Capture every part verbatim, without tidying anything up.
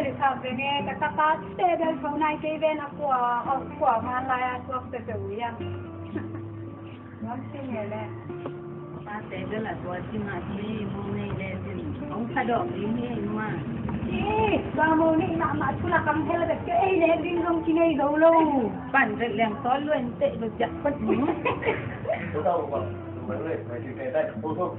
Ka veng e, ka tapa te bel tho nai kei ven a kua, a kua man lai a tuak te te ui a. Ngam si nge le. Tate bel a tua si ma si mu nei le sin. Ong sa dok ding hi ma. Ih, tua mu nei mahmah thu la kam hel bek te ei le ding zong kinei zo lo. Pan ret leng tol luen te lo jak pan. Tua tua ua. Mai le, mai si te tai. Tua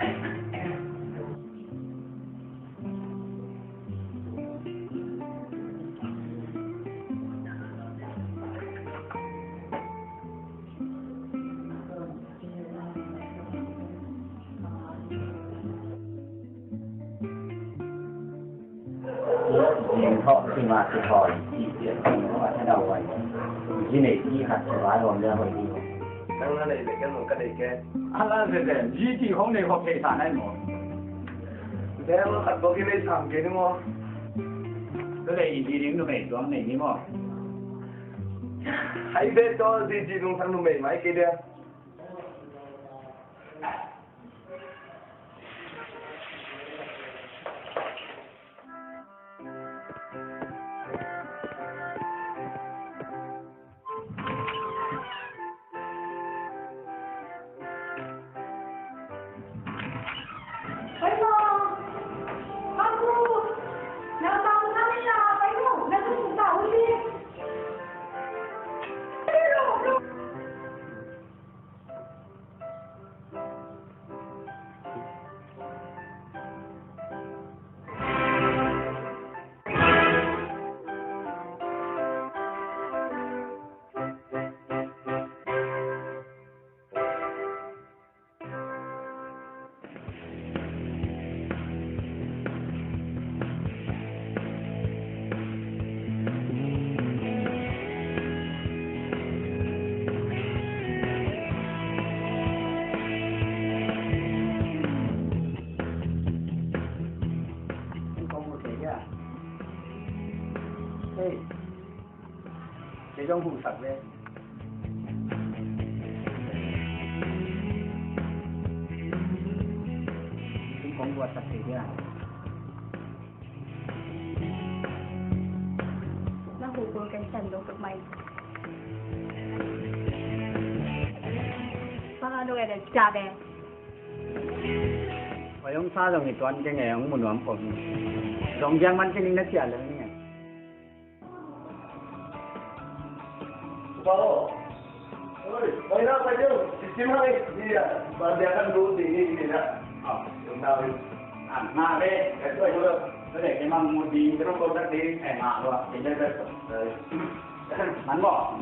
zing thawh si ma si thawh i ci cian thawh a thadau ai. Ci nei ci khat ci vai hawm le hoi di. Nang na nei le ken mong ka nei ke. Ala se se, ci ci hong nei hawh thei sa nai maw. Deng khat bawk i nei sam ke ni maw. Tua le i ci ding numei tuang nei ni maw. Hai be to ci ci nung sang numei mai ke dia. Hey. Kei zong hong sak ve. Kong guat sak kei dia. Na hu kul kei san lo tuk mai. Panga lo ene jabe. Oi, hong sa zong hi tuan kei nge, hong mu nuam kong. Zong giang man kei ning na cia lo ni nge. Ba o. Oi, oi na, pai ding. Sisim hai. Iya, ba dia kan du di ni ni na. Ah, yung na. Ah, na be. Ito, ito. Ito, ito, mang mu di, pero ko tak di, eh, ma lo. Ito, ito. Man mo.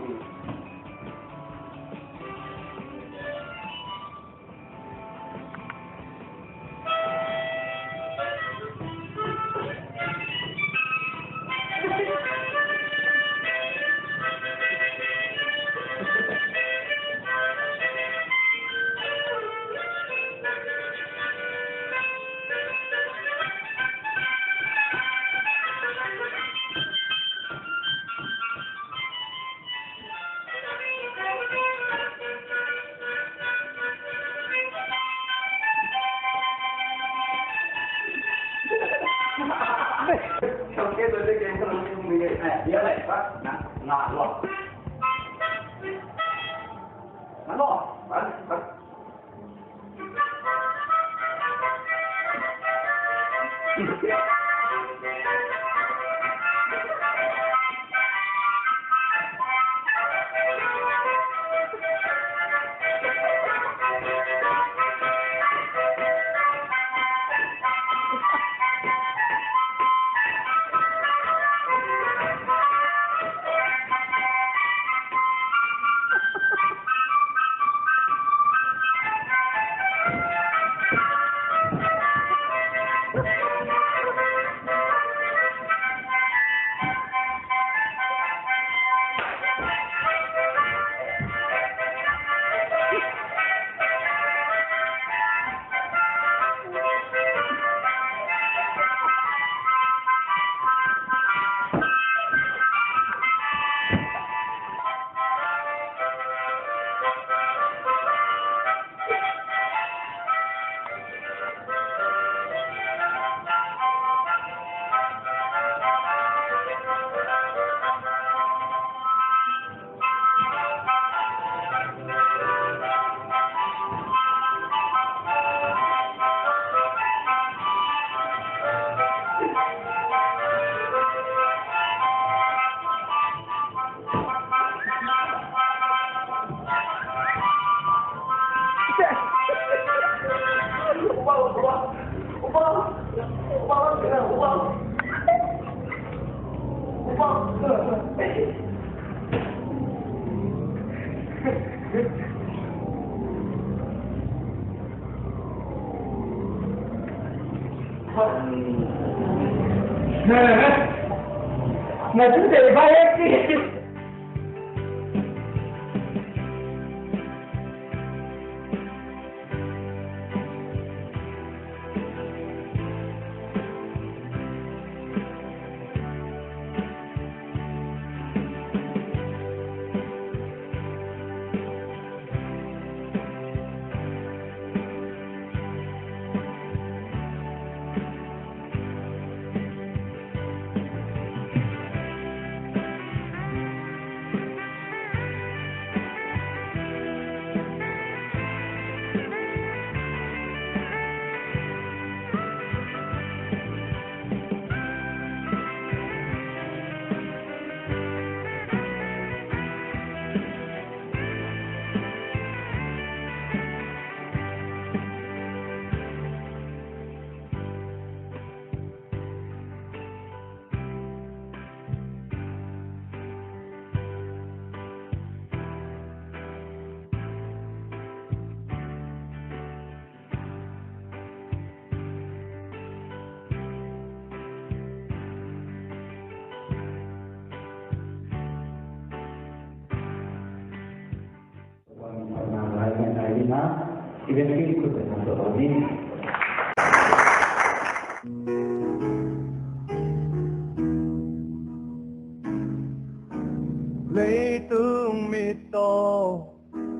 Leitung mit tawh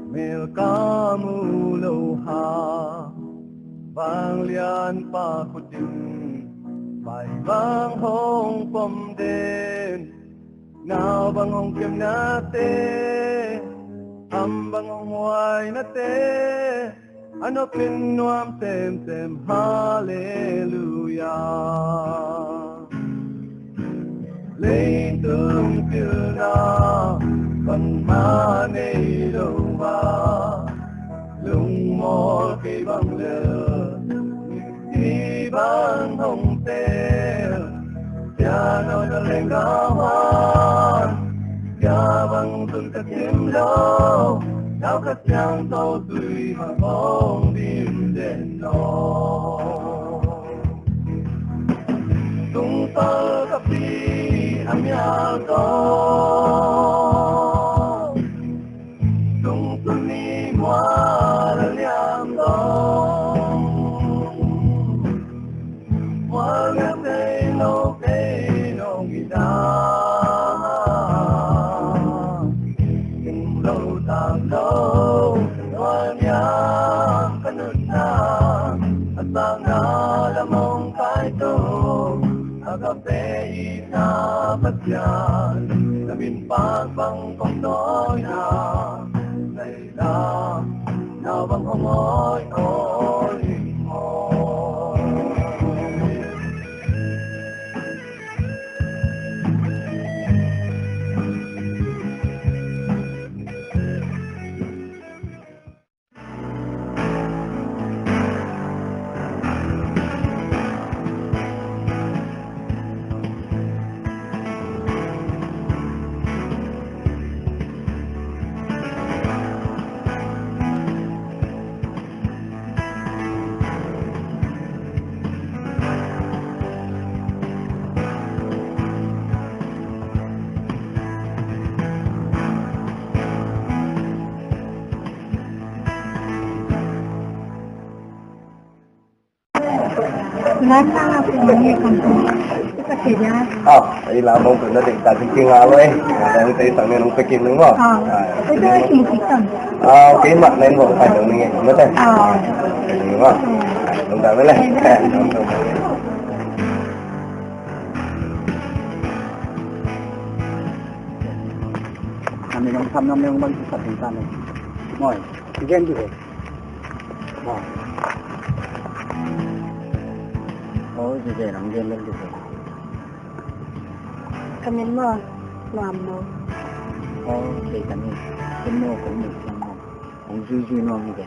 mel ka mu lo hang, vanglianpa khut in pai bang hong pom den. Nau bang hong piaknate, am bang hong huainate, a nopin nuam semsem, halleluia. Leitung pilna bangmah nei lo a, lungmawl kei bang lel, misi bang hong tel, piano na leng gauhan, bia bang tun ka kim lo, Lau Kha Siangtho tui bang hong dim den lo. Tungpal ka pi a mial tawh, tungtun ni mual a liam tawh, mual ngiat thei lo kei nong hi ta. Tung lo tam lo, mual ngiat ka nunna, a sangna lam hong kai to, a ka pe itna Pasian, na min pan bang kong dawina, na lam na bang hong awi awi ling aw. Aw, ei la mong tun na ding ta ding king a lo e. Dang te sang ne nong pe king nong mo. Aw, ei te king king tang. Aw, ok, mak nen mong pa dong ne nge. Mo te. Aw. Nong mo. Nong ta me le. Nong ta me le. Nong tham nong ne nong bang sa ding ta ne. Moi. Gen di he. Aw. Aw, gen gen nong gen le di he. Ka min maw, Nuam Maw. Aw, kei ka min, ka min maw, ka min maw. Hong zuizui nuam hi ve.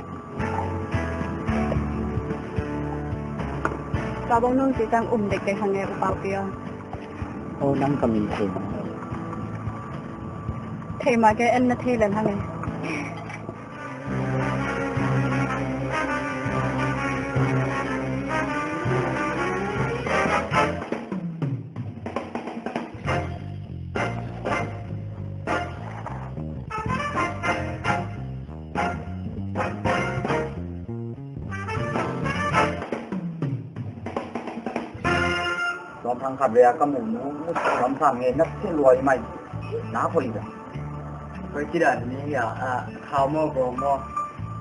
Tua bang nong ci ciang um dekdek hang e, U Pau Pi aw. Aw, nang ka min thei maw? Thei mah kei, en na thei lel hang e. Tang khat ve a ka muh nu, muh lam sang nge, na se luai mai. Na hoih ve. Hoih ci dan ni a, a, khau maw, gawng maw.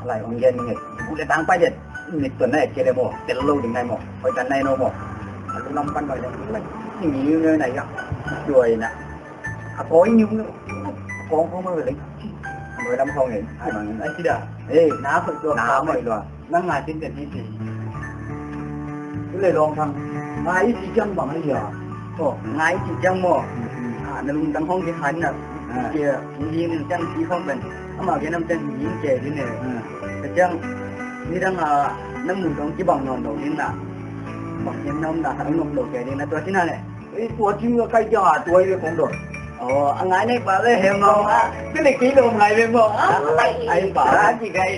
A lai hong gen ni nge. Bu le tang pai le. Mit tuan na et ke le maw. Tel lo ding nai maw. Hoih tan nai no maw. A lu lam pan hoih le. Lai. Ni ni ni nai ya. Duai na. A koi ni ni. Kong kong maw le. Hoih lam kong nge. Ai mang. Ai ci dan. Eh, na hoih lua. Na hoih lua. Nang ngai cin pen hi ci. Tu le lawng thang. Ngai i ci ciang bang a hi a. Oh, ngai i ci ciang maw. Ah, na lungtang hong ci khan na. Ah. Ci a, hi hi nin ciang ci hong pen. Ama gen nam ciang hi hi ke di ne. Ah. Ka ciang, ni dang a, na mun dong ci bang nawn lo din na. Bang gen nam na, hang nom lo ke din na tua ci na le. Ei, tua ci nga kai ciang a, tua i le kong don. Oh, a ngai nei pa le he maw. Ah, tu le ki lo ngai le maw. Ah, ai pa, ci kai.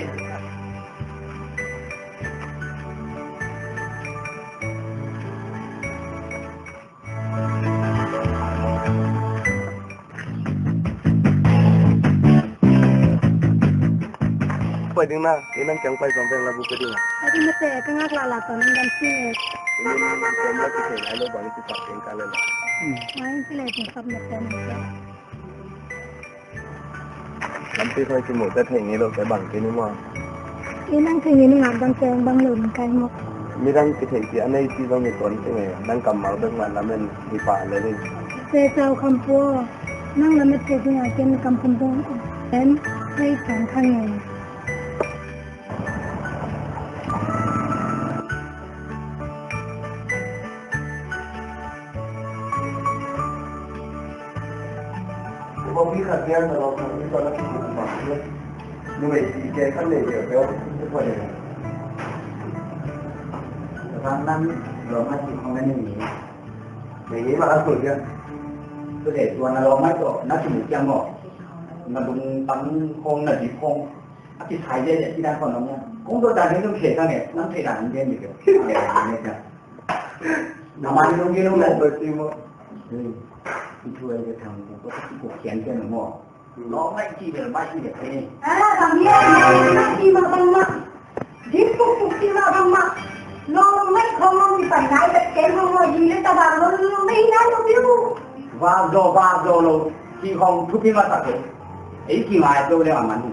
Pai ding na, i nang kiang pai zong veng la bu ka ding a. Pai ding mate, ka ngak lala tawh nang dam si nge. I nang kiang la kithei nai lo bang i ci sap ding ka le la. Ngai in ci le ci sap mate mate. Lampi khong kimuh te thei ngei lo te bang kei ni maw. I nang thei ngei ni ngak dang te bang lo ning kai maw. Midang kithei ci a nei ci zong i tuan ci ngei, nang kammal bek mah lamen hi pah le ding. Te cau kham pua, nang lamet thei ding a ken kam kham dong. Em, hei sang kha ngei. Bawng mi khat piang na lawng khat mi tawh na kikuk mah hi. Numei ci ke khat nei peuhpeuh na kikuk mah hi. Vang lam lawng a ci khong na nei ni. Nei ni mah a sui piang. Tua leh tua na lawng a tawh na kimu piang maw. Na lungtang khong na dip khong. A kisai leh leh ci dan khong na mia. Kong tawh dan ni nung thei kang e, nang thei dan ni den ni ke. Na mah ni nung ni nung na tua ci maw. Hm. Tua leh thang ko ko ci ko kian kian maw. Lawng maih cih bel maih cih bel te. Ah, bang hiam, maih cih mah bang mah. Dim pukpuk cih mah bang mah. Lawng maih khawng lawng cih pai nai bek kei mah maw, hi le tabang lawng lawng maih nai lo piu. Vak zaw, vak zaw lo. Cih khawng thupi mah tak kei. Ei cih ngai zaw le a man hi.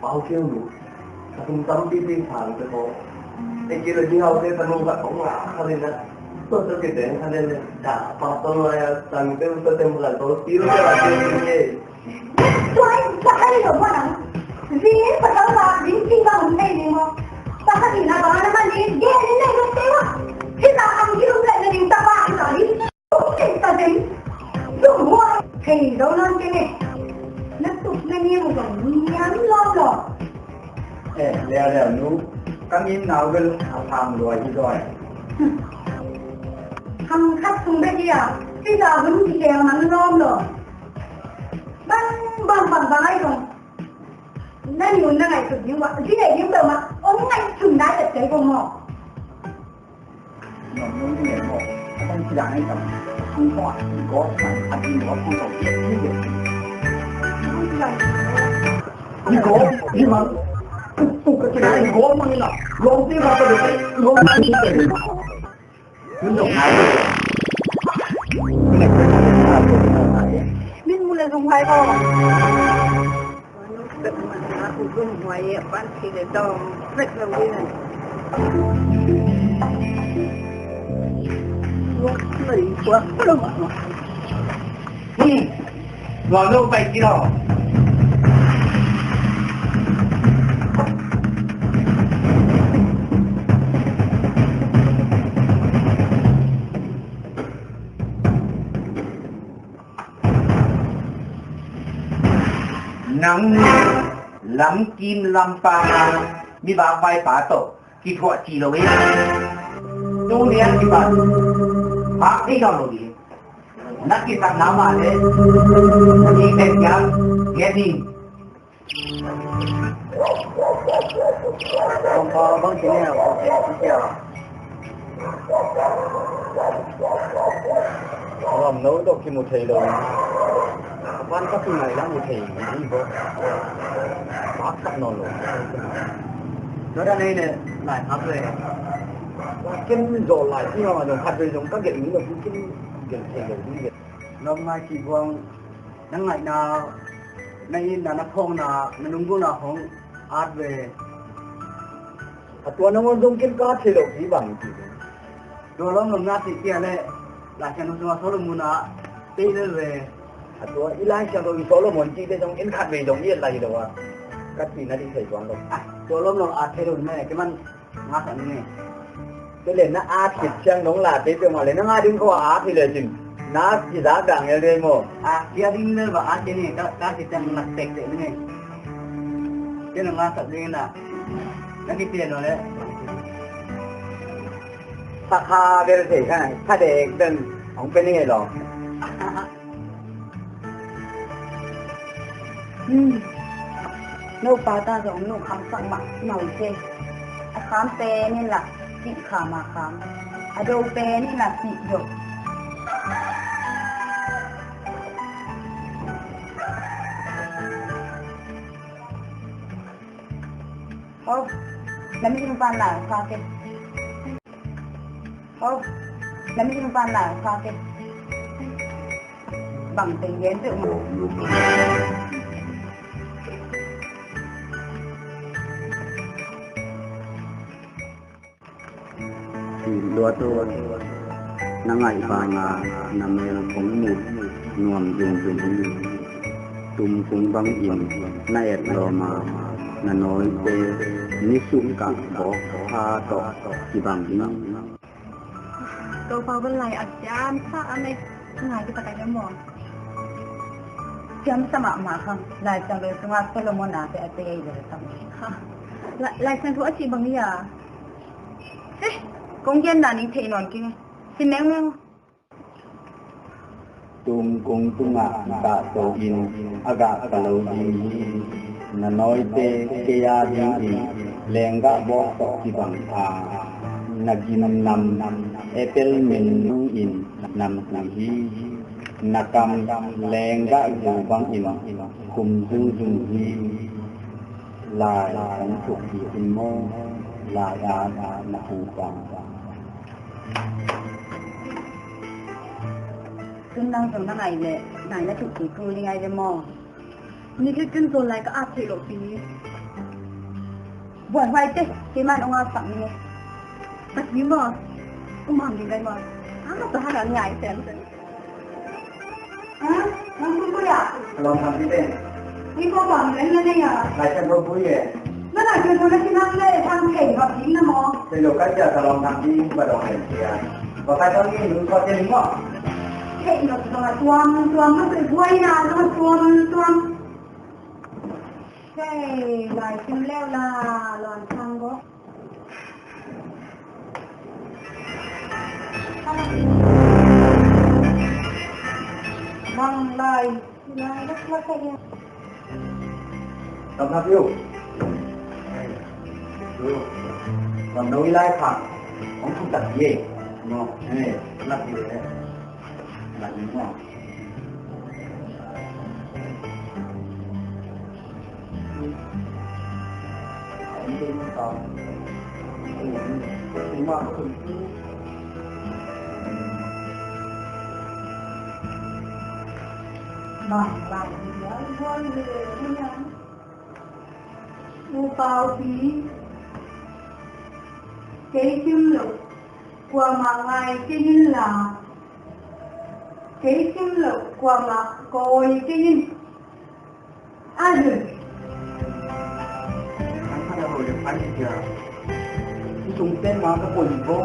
Pau keu lo. Ka tum tampipi sang te ko. Ei kilo ding hau te tanung ka kong la kha le na. Tua tua ke deng kha le le. Da pa to lo ya sang te tua tem kha to ti lo ya ke ye. Tua ai pa kha le lo mo na. Zin pa tau la zin ting ba hum nei ni mo. Pa kha ni na ba na ma ni ge ni nei lo te wa. Ki ta ang ki lo le ni ta ba ang ka ni. Tuk tuk ta ding. Tuk huai. Thei zo nawn kei ne. Na tuk na niam zong niam lawm lawm. Eh, leuleu nu. Ka min nau bel a phang lua hi zaw. Khang khat sung bek hi a. Ci za hun ci keng man lawm lawm. Bang, bang, bang, bang ai zong. Na niun na ngaihsut ding ua. Ci leh ding bel mah. Om ngaihsut nai bek kei ko maw. Min mu le zong hai ko. Nang lamkim lampang a mi vak vaipa tawh kithuah ci lo hi. Tu lian kipan pak thei nawn lo ding. Na kisakna mah leh na ding pen kiang nget ding. Lampa bang ci ne a, lamno tawh kimu thei lo. A pan ka kingai la mu thei ding hi. Pak tak nawn lo. Tua dan ei le lai hak le. Ken zawl lai si mah zong khat vei zong ka gelh ding lo, ken gelh thei lo ding. Lawm ngai cih buang, na ngaihna, na itna, na phawkna, na lunggulhna hong at ve. A tua nangawn zong ken ka at thei lo ci bang ci. Tua lawm lawm na cih ciang leh Lai Siangtho sungah Solomon a tei lel ve. A tua i Lai Siangtho i Solomon cih te zong en khat vei zong i et lai hi lo a, ka cihna ding thei tuan lo. Ah, tua lawm lawm at thei lo hi meh, kei man ngasak ning e. Tua leh na at khit ciang nong la tei peuhmah leh na ngah ding kho a at hi lecin na kizak dah ngel dei maw? A kia ding lel va at kei ni, ka, ka khit ciang lak tektek ning e. Kei nong ngasak ding na, na kipia nawn leh. Sakha bel thei kha, kha dek den hong pia ning e law. Hmm. Nupa ta zong nu khamsak mahmah uh hi. A kham pen in lah sih kham a kham. A do pen in lah sih do. Hop, na mihing pan lai kha ke. Hop, na mihing pan lai kha ke. Bang teng gen peuh maw. Luat aw, na ngaih banga na mel kong mu nuam zungzung hi. Tumkung bangin na et lawm a, na nawite ni suk kah bawk tha tawh kibang hi. Topa van lai a siam sa a mei ngai kita kai maw. Siam sa mahmah kha, Lai Siangtho sungah Solomon a te a te ei le tam. Ha, Lai, Lai Siangtho a cih bang hi a. Eh, kong gen dan in thei nawn keng. Sim mengmeng. Tumkung tungah gah to in a gah ka lo ding hi. Na nawite kei a dingin lenggah bawk tawh kibang a, na gimnam apple min dungin namtui hi. Na kam lenggah zu bangin khum zungzung hi. Lai kan thuk hi in maw, lai a na hu bang. Tun nang zong na ngai leh, ngai na thuk kei kul ding ai ve maw? Ni kei ken zawl lai ka at theih loh pi. Buai huai te, kei man ong a sak ni. Sak ni maw? Ong mang ding gai maw? Ama to hana ngai sem sem. Ha? Nang pui pui ah? Ka lawm thang pi te. Ni ko bang leng na nei ah? Lai Siangtho pui e. Na Lai Siangtho na kinang le thang thei ngap ding na maw? Thei lo ka cia ka lawm thang pi ba dong leng cia. Ba ka dong ni nung ko te ni maw? Thei lo ka tuam tuam na pui pui na na tuam tuam. Hei, lai sim leu la, luan sang go. Bang lai, lai lak lak ka ia. Tam na piu. Piu. Bang no i lai khang. Hong thuk tak ye. No. Hei, lak ye. Lak ye no. Bang lai hi a, hoi le, hoi a. U Pau Pi, kei sim lo kuamah ngai kei in la, kei sim lo kuamah kawi kei in. A dun. Ang khat a hoi le phai hi a. I sung pen ma ka poi bo.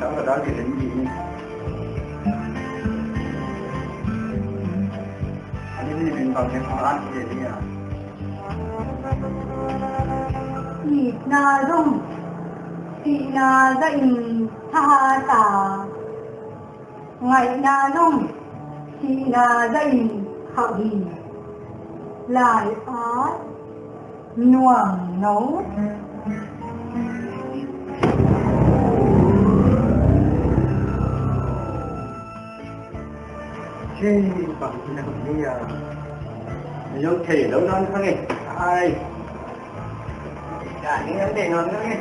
Dang ka dal hi den di ni. Ani ni bin bang ne pa an hi di a. Itna zong, itna za in tha ta. Ngaihna zong sihna zahin khauh hi. Lai-at nuam no. Hei, bang hi na hong hi a. Zong thei lo nawn kha ngei. Ai. Ka ni an thei nawn kha ngei.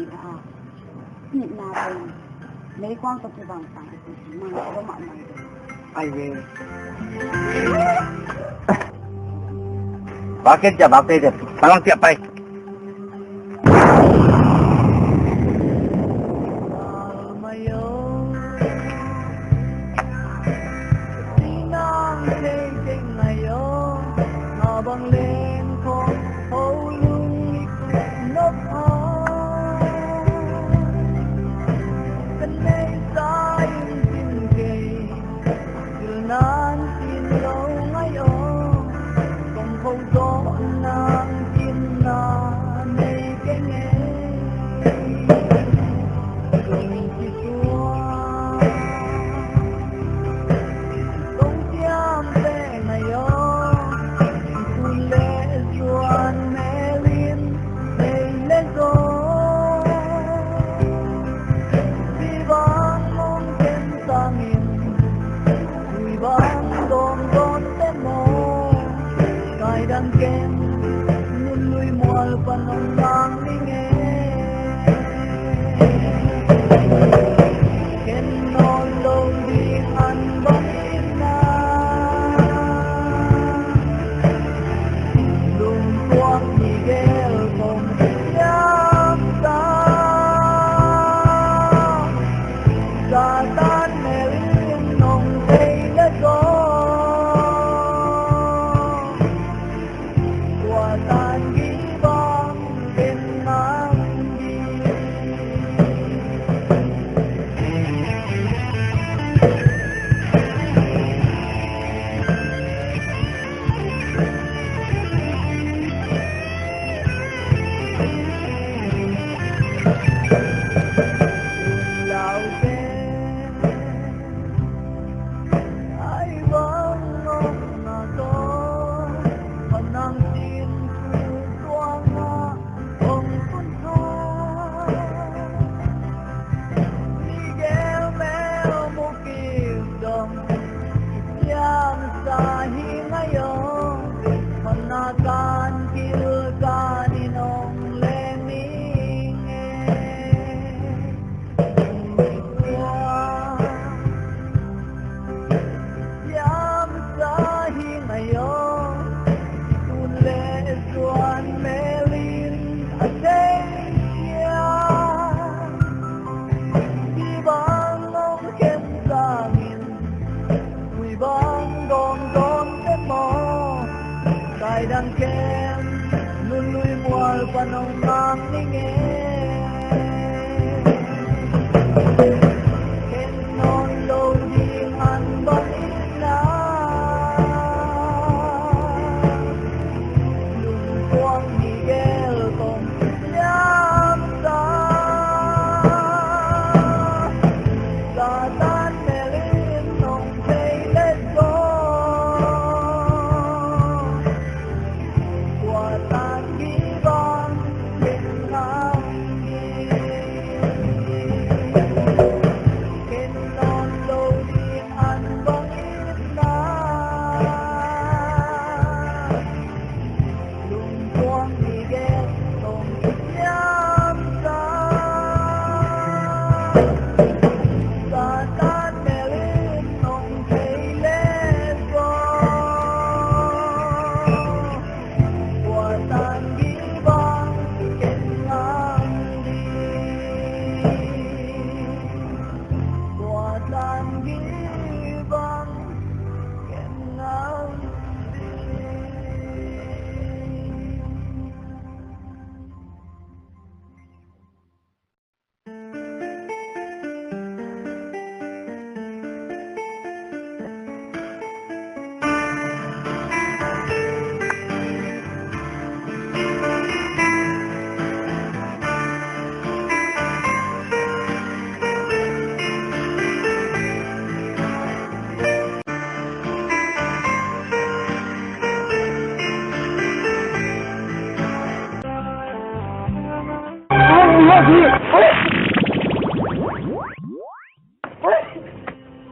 ni a. Itna pen meikuang tawh kibang sang a, mang a va mahmah hi. Ai ve. Ba ken cia, ba ken cia. Tang lang cia pai.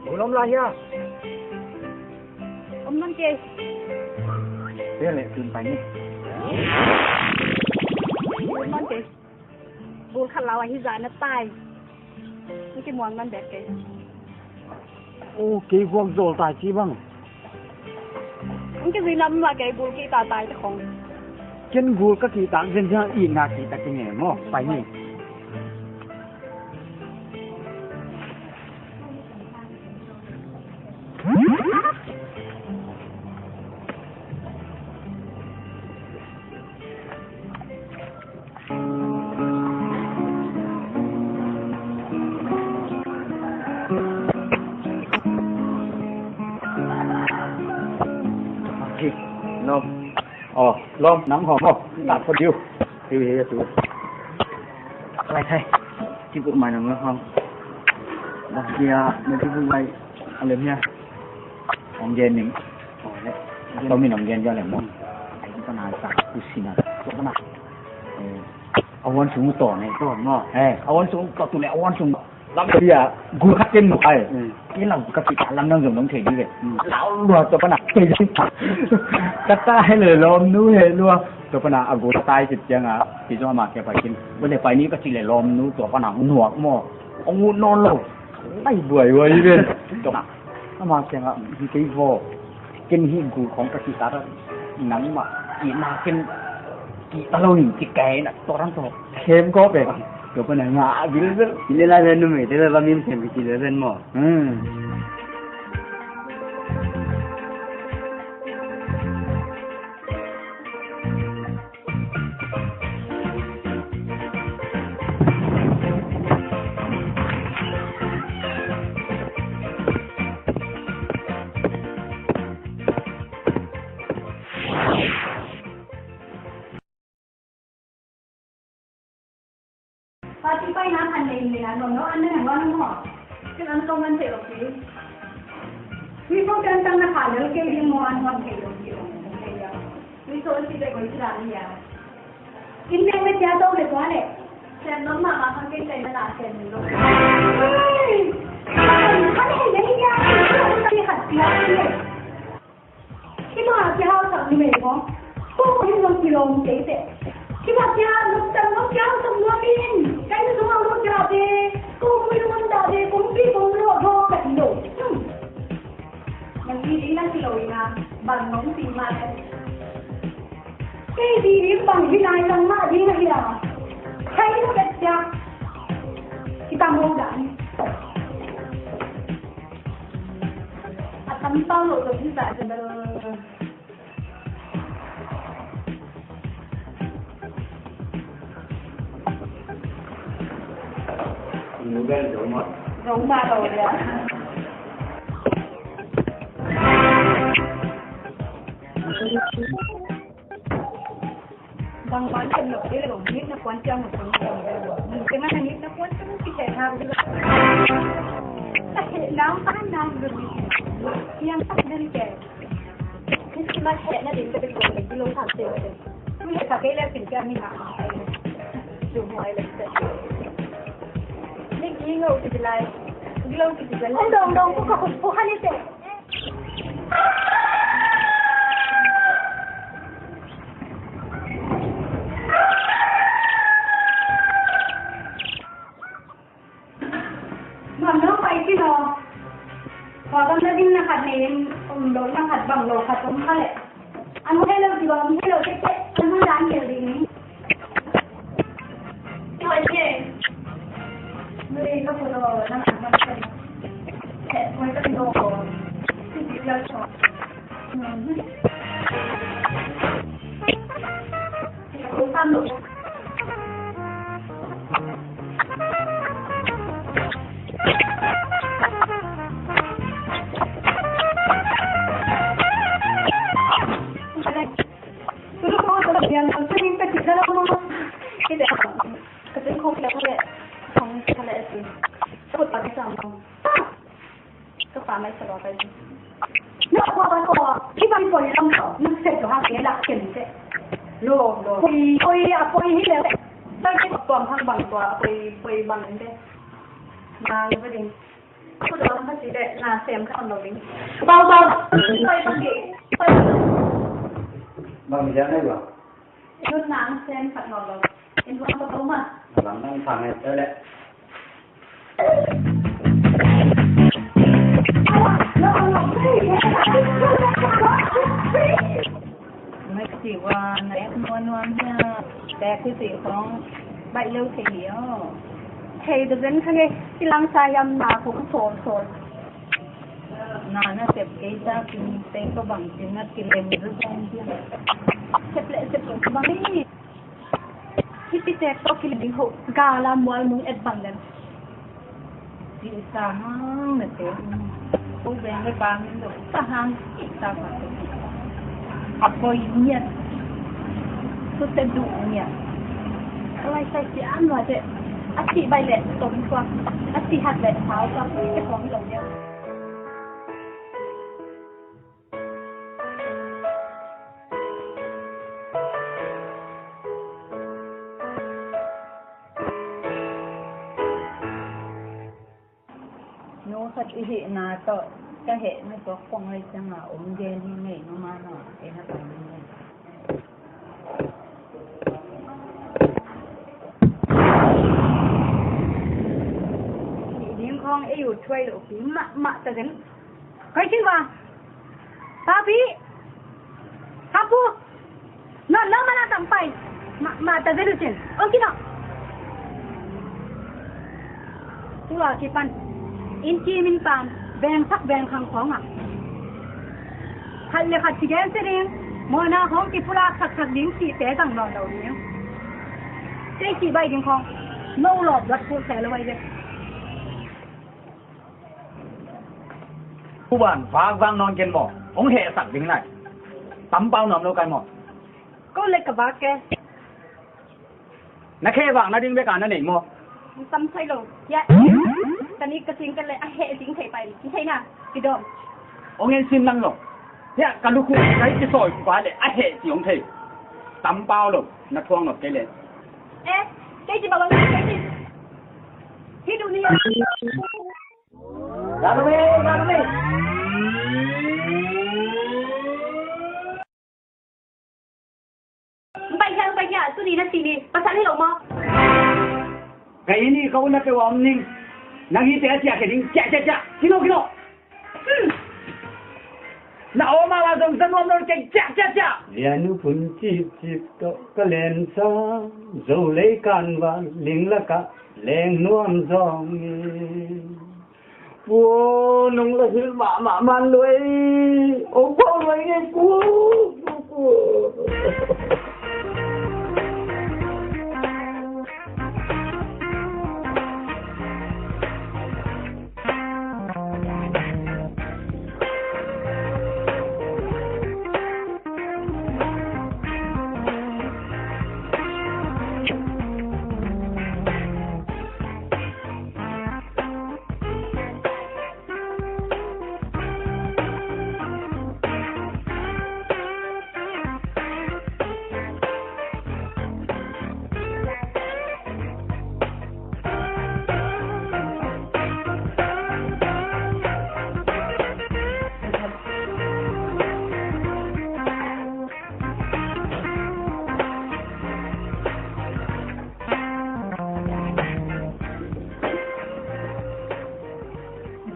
Gul om lai hia? Om man kei. Bia leh tun pai ni. Om man kei. Gul khat lau ahi zah na tai. Ni kimuang man bek kei. Aw, kei vuak zawl tai ci bang. Hong kizui lam mah kei, gul kihta tai te khong. Ken gul ka kihtak zenzen, itna kihta kei nge maw? Pai ni. Lawm. Aw, lawm, nang hawm aw. Tak phot diu. Hiu, hiu, hiu. Lai thai. Ci kut mai nang hawm. Dah dia, nanti pun mai. Alam ya. Ong gen ning. Aw, le. Tawm in ong gen dia le maw. Ai, tu pana sa, tu sina. Tu pana. Eh, a wan sung tawh ne, tawh maw. Eh, a wan sung tawh tu le, a wan sung. Lam bia, gul khat ken maw ai. Mm. Kei lam ka kihta lam nang zong nong thei ding ve. Mm. Lau lua tu pana. Ka tai le lawm nu he lua. Tu pana a gul tai cit ciang a. Pi zong ama kia pai kin. Wan le pai ni ka ci le lawm nu tu pana nuak maw. Ong ut nawn lo. Ai buai buai ve. Tu pana. Ama kiangah, "Hi kei vaw. Ken hih gul khawng ka kihtak a, nangmah itna ken kihta lo in," ci kei na, tua rang tawh khem kawp e. Tua pana ngah vilvel. Hi le lai le numeite le va mim khem kici le ven maw. Hmm. Party paina khan nei ni na, no, no, an na nang wan mo. Ken an kong an thei lo ki. Wi ko kan tang na kha lo ke ding mo, an wan thei lo ki. Wi ko si te ko si la ni ya. In ne me tia to le ko le. Sen no ma ma khan ke te na la sen lo. Ai. Khan he le ya. Ko ta ni khat tia ni. Kibang a kihausak numei maw? Ko ko in zong kilawm kei teh. Kibang a kihausak, zong kihausak nuam in. Kai na zong a zong kihau te. Ko ko in zong ta te. Kong pi kong lo lo ka ti lo. Hmm. Nang pi ding na kilo ina. Bang nong pi ma te. Kei pi ding bang hi lai lang ma ding na hi la. Kai na bet ya. Kita mo dan. A tam pau lo lo hi sa sa da. Zong ma lo ya. Bang ban kan lo de lo, nit na kuan ciang lo, nit na kuan ciang lo, nit na kuan ciang lo, nit na kuan ciang lo, nit na kuan ciang lo. Yang tak dari ke. Christmas he na din ka ko, nit lo tak se. Tu he ka ke le sin ka mi na. Tu mo ai le se. Nit ki ngo ki lai. Nit lo ki lai. Dong dong ko ka ko ko ha ni se. Nuam lo pai ci lo. Kua gam na ding na khat nei in, um lo na khat bang lo khat om kha leh. An hei lo ci bang hei lo tek tek, an hei dan kel ding ni. Tua ci e. Nui ka pu lo na khat bang tek. Tek koi ka lo ko. Ci ci lo ko. Ka pa mai sa lo kai. Na khua ba ko, ki ban poi lam ko, na se to ha ke la ken se. Lo, lo. Poi, poi, a poi hi le. Sai ki tuam hang bang tua, poi, poi bang in de. Mang ba ding. Ku do hang ka si de, na sem ka lo ding. Bau, bau. Sai bang ki. Bang mi jang ai ba. Inut nang sem khat ngawt lo. Inut nang ka tau ma. Lam nang thang ai tele. Mek si wa na ek nuam nuam hia. Tek hi si khong baih leu thei hi aw. Thei ta zen kha nge. Kilang sa yam na khong sol sol. Na na sep kei ta kin teng ko bang kin na kilem zu zong dia. Sep le sep ko bang ni. Hiti tek to kilem ding ho gala mual mung et bang den. Di sa hang na te. Ko beng le bang do sa hang sa pa. A koi niat. Su te du niat. Alai sai si an wa te. A si bai le tom kwa. A si hat le sao kwa. Te kong lo dia. Nu khat i hihna tawh ka hehna tawh kong lai cianga om gen hi ngei nu ma no ei na kong ni. Ding khong ei u thuai lo pi mahmah ta zen. Koi cing ba. Papi. Hapu. No, no, mana tampai. Ma, ma ta zelu cin. Ong kino. Tua kipan. In kimin pan. Beng sak beng khang khong a. Khat le khat si gen si ding. Mona khong kipulak sak sak ding si te zang no lo ding. Te si bai ding khong. No lo dot pu se lo bai de. Kuban vak vak nawn ken maw? Hong hehsak ding lai. Tampau nuam lo kai maw? Ko le ka vak ke. Na khe vak na ding bek a na nei maw? Tam thei lo. Ya. Ka ni ka sing ka le a heh ding thei pai. Thei na. Ki dom. Hong en sim lang lo. Ya ka lukhu kai ki soi pa le a heh si hong thei. Tampau lo. Na thuang lo ke le. Eh, kei ci ba bang kei ci. Hi du ni. Run away, run away. Bai hia, bai hia, tuni na si ni, pasal hi lo maw? Ka ini ka una ke wa om ning. Nang hi te a cia ke ding, cia, cia, cia. Kino, kino. Hmm. Na om a wa zong zan om lo ke, cia, cia, cia. Lianu pun cip cip to ka len sa, zo lei kan wa ling la ka leng nuam zong. Pu, nong la hilh mahmah man lo ei. Ong pau lo ei nge pu. Pu, pu.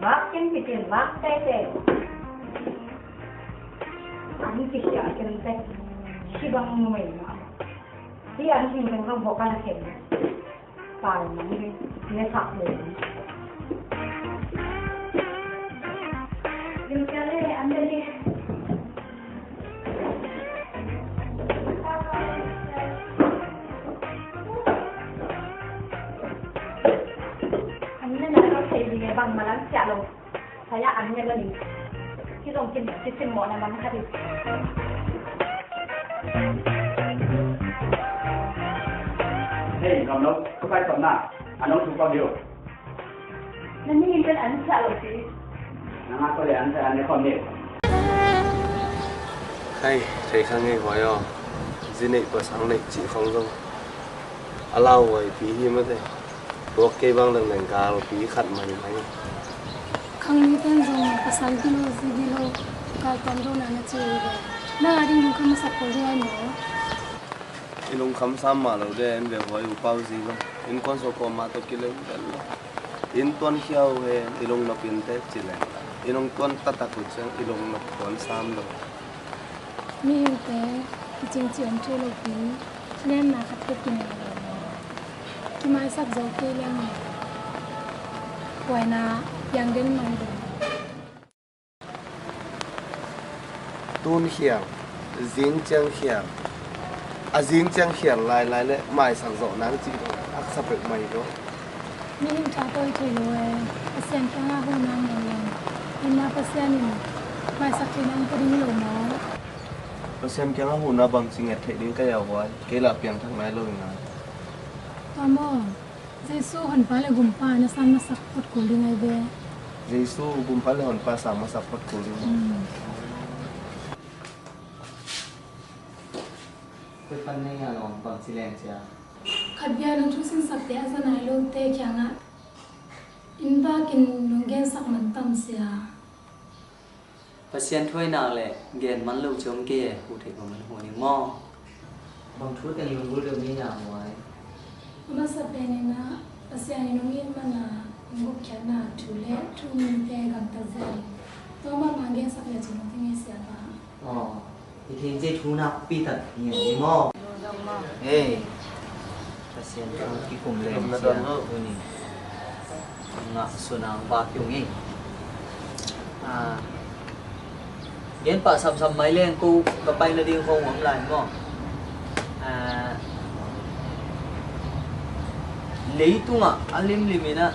Vak ken kitin vak tete. An kisia ken te. Sibang numei ma. Ti an hin ken ka vok an ken. Pai mang ding. Ne thak le. Lim kale an dali. An ne na lo thei ding e bang malam sia lo. Saya an ne lo ni. Ki zong kin ki sim mo na man kha di. Hei, ngam lo, ko kai sam na. An lo tu pa dio. Na ni in pen an sia lo ti. Na nga ko le an sia an ne kon ni. Khai, khai khang ngei huai aw. Zi neih pasang neih cih khong zong. A lauhuaipi hi mate. Tuak kei bang lengleng galpi khat maimai. Khang niten zong pasal gilo zi gilo, gal tuam dona na ci uh ve. Na a ding lungkham masak kul ding ai maw? I lungkham sam mah lo de, en ve huai uh pau zi lo. Innkuan sawh kuamah tawh kilem vel lo. Inn tuan khia uh hen, i lungnop in tek ci leng. I lungtuan taktak uh ciang i lungnop tuan sam lo. Mihingte kicing ci om thei lopi, thilem na khat peuh kinei lo. Kimaisak zo kei leng, huaina piang den mai lo. Tun khial, zing ciang khial, a zing ciang khial lailai le maisak zawh nang cih lo, a kasa peuh mai lo. Mihing tha tawi thei lo e, Pasian kiangah huhna ngei leng, inna Pasian in maisak thei nang ka ding lo maw? Pasian kiangah huhna bangci nget theih ding ka hiau huai, kei lah piangthak nai lo ing a. Tua maw, Jesu Honpa le Gumpa na sang masak phot kul ding ai ve. Jesu Gumpa le Honpa sang masak phot kul ding maw? Mm. Koi pan nei a lawng bangci leng cia. Khat bia nong thu sinsakte a za nai lote kiangah inn vakin nong gensak man tam sia. Pasian thuainak le gen man lo ciom ke hu thei ko man hu ning maw? Bang thu teng lunggulh deuh ni na huai. A masa pen in ah Pasian in hong it man a hong gupkhiatna thu le thu minte gamtat zia ding tua mahmah gensak le cin hong ti ngei sia ba. Aw, i thei cia thu nakpi tak hi a ni maw? Ei, Pasian thu kikum leng cia tuni ngah suna hong vak hi ung ei. Gen pah samsam mai leng ko ka pai nading khong om lai maw? Leitungah a limlim inah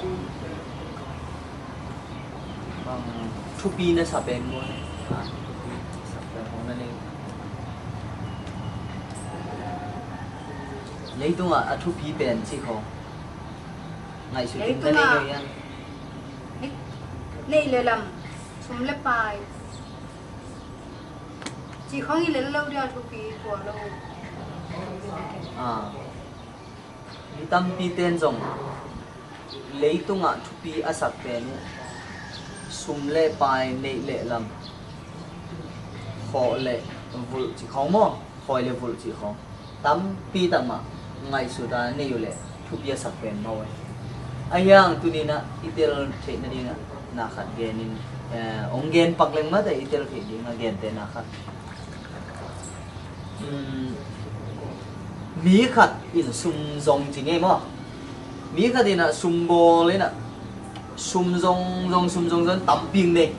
bang thupi na sa pen maw? Thupi sa pen maw na nei? Leitungah a thupi pen ci khong ngaihsut in na nei. Leitungah lo hian neih le lam, sum le pai, ci khong i lel lo dia thupi tua lo. Ah. Mi tampi ten zong leitungah thupi a sak pen uh sum le pai, neih le lam, khawh le vulh ci khong maw? Khawi le vulh cih khawng tampi tak mah ngaihsut a nei uh leh thupi a sak pen mah uh. Ahi hang tuni-in ah i tel theih nadingah na khat genin, eh, hong gen pak leng mah teh i tel theih dingah gente na khat. Um, mi khat in sum zong ci ngei maw? Mi khat in ah sum bawl in ah sum zong zong, sum zong zong tampi nei.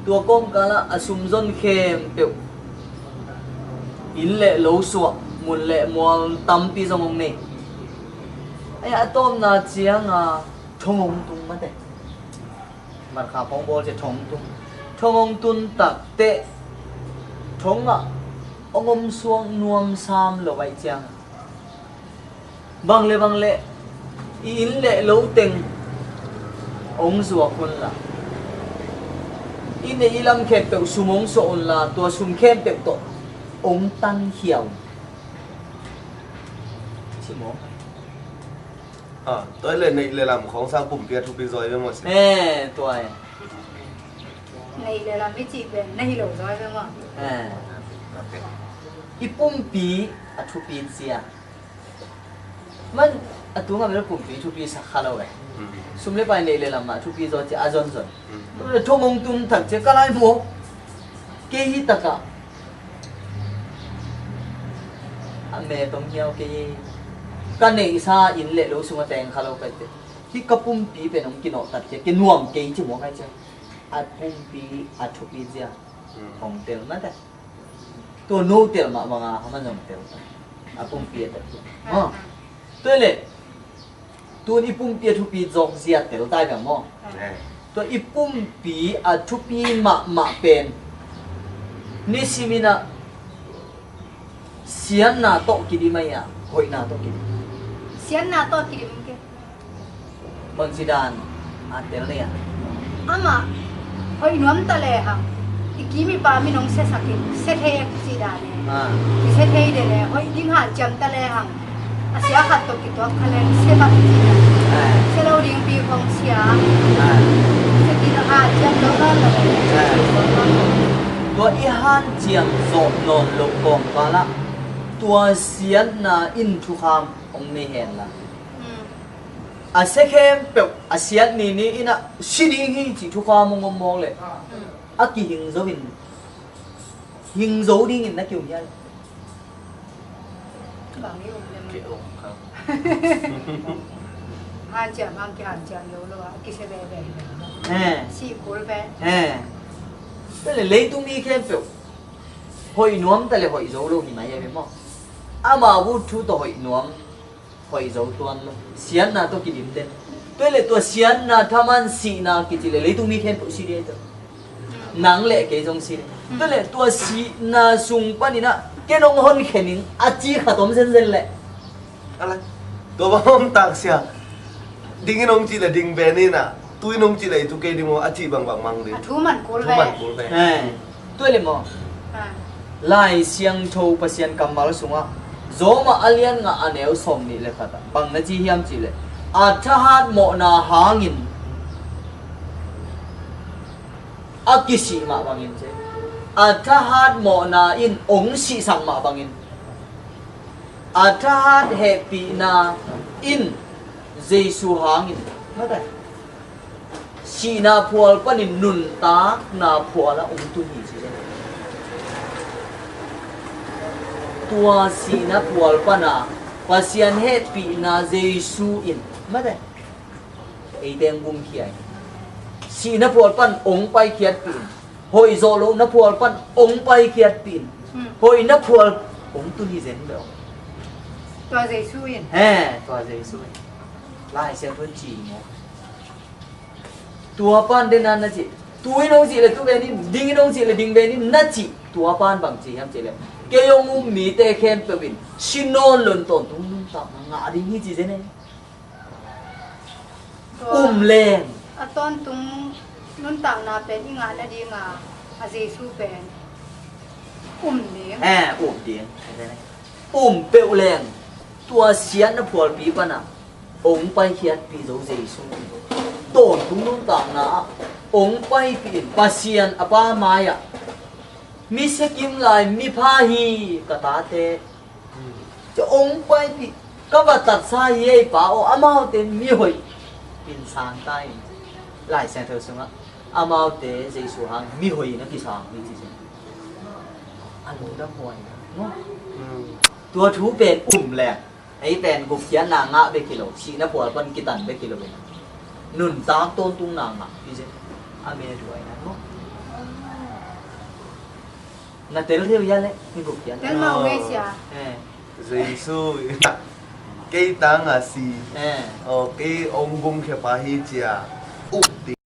Tua kawmkal ah a sum zon khempeuh inn le lo suah, mun le mual tampi zong hong nei. Ai, a tawpna ciang a thong hong tung mah teh. Markha phawng bawl ciang thong hong tung. Thong hong tun tak teh thong ah hong om suak nuam sam lo ahih ciang bang le bang le i inn le lo teng hong zuak un la, i neih i lam khempeuh sum hong suah un la, tua sum khempeuh tawh hong tankhia un. Ci maw? Ah, tua hi leh neih le lam khawng sang pumpi a thupi zaw hi ve maw si? Eh, tua hi. Neih le lam i cih pen na hi lo zaw hi ve maw? Eh. I pumpi a thupi zia. Man, a tungah bel pumpi thupi sa kha lo eh. Mm. Sum le pai, neih le lam ah thupi zaw ci a zonzon. Mm. Thong hong tun tak ciang ka lai maw? Kei hi takah a me tong hiau kei hi. Ka neihsa inn le lo sungah teng kha lo ka hi teh. Hih ka pumpi pen hong kinawh tak ciang kei nuam kei ci maw ka hi ciang. A pumpi a thupi zia. Mm. Hong tel mah teh. Tua no tel mah banga, a man zong tel ta. A pumpi a tel ta. Ah. Tua leh, tun i pumpi a thupi zawk zia tel ta i bang maw? Eh. Tua i pumpi a thupi mahmah pen nisimin ah siatna tawh kidim ahi a, hoihna tawh kidim. Siatna tawh kidim ke. Bangci dan a tel nei a? Amah hoih nuam ta lehang i kim i pam in hong siasak in sia thei a kici dan e. Ah. I sia thei de le hoih ding hanciam ta lehang A sia khat tawh kituak kha leng sia bang ci a. Ah. Sia lo ding pi khong sia. Ah. Sia pi lo hanciam lo lo lo. Ah. Tua i hanciam zawh nawn loh kawmkal ah tua siatna in thukham hong nei hen la. Hmm. A sia khempeuh a siat ni ni in a si ding hi cih thukham hong om mawk leh. Hmm. A kihing zo in, hing zo dingin na ki-um hial. Bang i um lem. Ki-um kha. Hanciam hang kihanciam lo lo a, kisia veve. He. Si kul ve. He. Tua leh leitung mi khempeuh hoih nuam ta leh hoih zo lo hi mai a ve maw. Amau thu tawh hoih nuam, hoih zo tuan lo. Siatna tawh kidim den. Tua leh tua siatna thaman sihna kici leh leitung mi khempeuh si ding hi tawh. Nang leh kei zong si ding. Tua leh tua sihna sung panin ah ken hong honkhen ing a ci khat om zenzen leh. Ala, tua bang om tak sia. Ding in hong cih leh ding ve ni na. Tu in hong cih leh i tu kei ding maw a cih bangbang mang ding. A thu man kul ve. Thu man kul ve. He. Tua leh maw. Ha. Lai Siangtho Pasian kammal sungah Rom a lian nga a neu sawm nih leh khat ah bang na ci hiam cih leh, a thahat mawhna hangin a kisih mah bangin ci. A thahat mawhna in hong sihsak mah bangin, a thahat hehpihna in Jesu hangin, mate, sihna phual panin nuntakna phual ah hong tun hi ci. Tua sihna phual pana Pasian hehpihna Jesu in, mate, eite hong gumkhia hi. Sihna phual pan hong paikhiatpih in, hoih zawh lohna phual pan hong paikhiatpih in, hmm, hoihna phual hong tun hi zen beuh. Tua Jesu in. He, tua Jesu in. Lai Siangtho in ci maw. Tua pan den a na cih. Tu in hong cih leh tu ve ni, ding in hong cih leh ding ve ni na cih. Tua pan bang ci hiam cih leh, kei hong um mite khempeuh in si nawn lo in tawntung nuntakna ngah ding hi ci zen e. Tua um leng. A tawntung nuntakna pen i ngah nadinga a Jesu pen um ding. Eh, um ding. Um peuh leng. Tua siatna phualpi pana hong paikhiatpih zo Jesu. Tawntung nuntakna ah hong paipih in Pasian a Pa mai-ah, mi sia kim lai mipha hi ka tate. Cia hong paipih, ka va tatsa hi ei Pa aw, amaute mihoih in sang ta in. Lai Siangtho sungah amaute Jesu hang mihoih in a kisang hi ci zen. A lungdam huai na maw. Tua thu pen um leng. Ei pen gupkhiatna ngah bek hi lo, sihna phual pan kitan bek hi lo in, nuntak tawntungna ngah hi zen. A met huai na maw. Na tel thei uh hia leh, hi gupkhiatna. Tel mah uh ngei sia. Eh. Jesu, kei tanga si. Eh. Aw, kei hong gumkhia pa hi cia. Up ding.